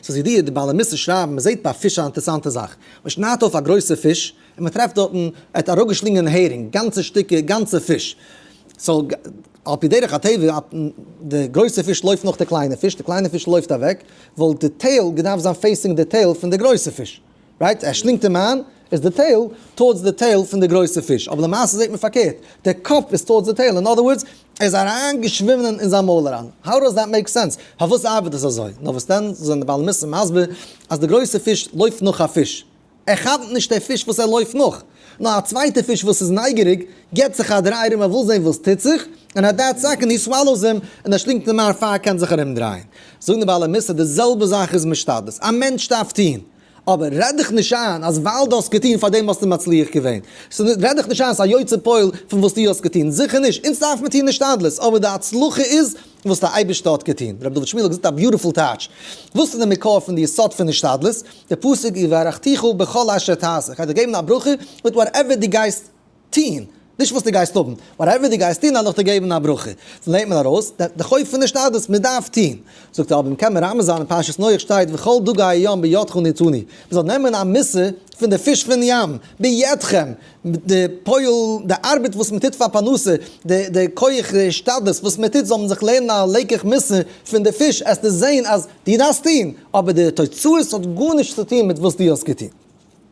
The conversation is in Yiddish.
ס'איז ידוע די בעלי מוסר שרייבן, מ'זעט ביי פיש א אינטערסאנטע זאך, מ'שניידט אויף א גרויסע פיש, און מ'טרעפט דארטן, ער האט אראפגעשלינגען הערינג, גאנצע שטיקער, גאנצע פיש. so, על פי דרך הטבע, די גרויסע פיש לויפט נאך די קליינע פיש, די קליינע פיש לויפט אוועק, וואלט די tail געדארפט זיין facing די tail פון די גרויסע פיש. right? ער שלינגט אים איין, איז די tail towards די tail פון די גרויסע פיש, אבער למעשה זעט מען פארקערט, די קאפ איז towards די tail, in other words, ער איז אריינגעשווימען אין זיין מויל אריין. how does that make sense? פארוואס ארבעט עס אזוי? נאר וואס דען, זענען די בעלי מוסר מסביר אז די גרויסע פיש לויפט נאך א פיש, ער כאפט נישט די פיש וואס ער לויפט נאך, נאר א צווייטע פיש וואס איז נייגעריג געבט זיך א דריי ארום ער וויל זען וואס טוט זיך, און at that second he swallows him, און ער שלינגט אים איין פאר ער קען זיך ארומדרייען. זאגן די בעלי מוסר די זעלבע זאך איז מיט השתדלות, א מענטש דארף טון, אבער רעד דיך נישט איין אז ווייל דו האסט געטון פאר דעם האסטו מצליח געווען, רעד דיך נישט איין ס'איז א יוצא פועל פון וואס דו האסט געטון, זיכער נישט, אונז דארף מען טון השתדלות, אבער די הצלחה איז וואס דער אייבערשטער האט געטון. רבי דוד שמואל האט געזאגט א beautiful טייטש. וואס איז די מקור פון די יסוד פון השתדלות? די פסוק וברכתיך בכל אשר תעשה, איך גיי דיר געבן א ברכה מיט whatever דו גייסט טון, נישט וואס דו גייסט האבן, whatever דו גייסט טון וועל איך דיר געבן א ברכה. פון לערנט מען ארויס די חוב פון השתדלות, מען דארף טון. זאגט ער אבער מען קען מרמז זיין אין פרשת נח שטייט וכל דגי הים בידך נתנו, מען זאל נעמען א מוסר פון די פיש פון ים, בידכם, די פועל, די ארבעט וואס מען טוט פאר פרנסה, די די כח די השתדלות וואס מען טוט זאל מען זיך לערנען א לקח מוסר פון די פיש, עסטו זען אז דו דארפסט טון, אבער די תוצאות האט גארנישט צו טון מיט וואס דו האסט געטון.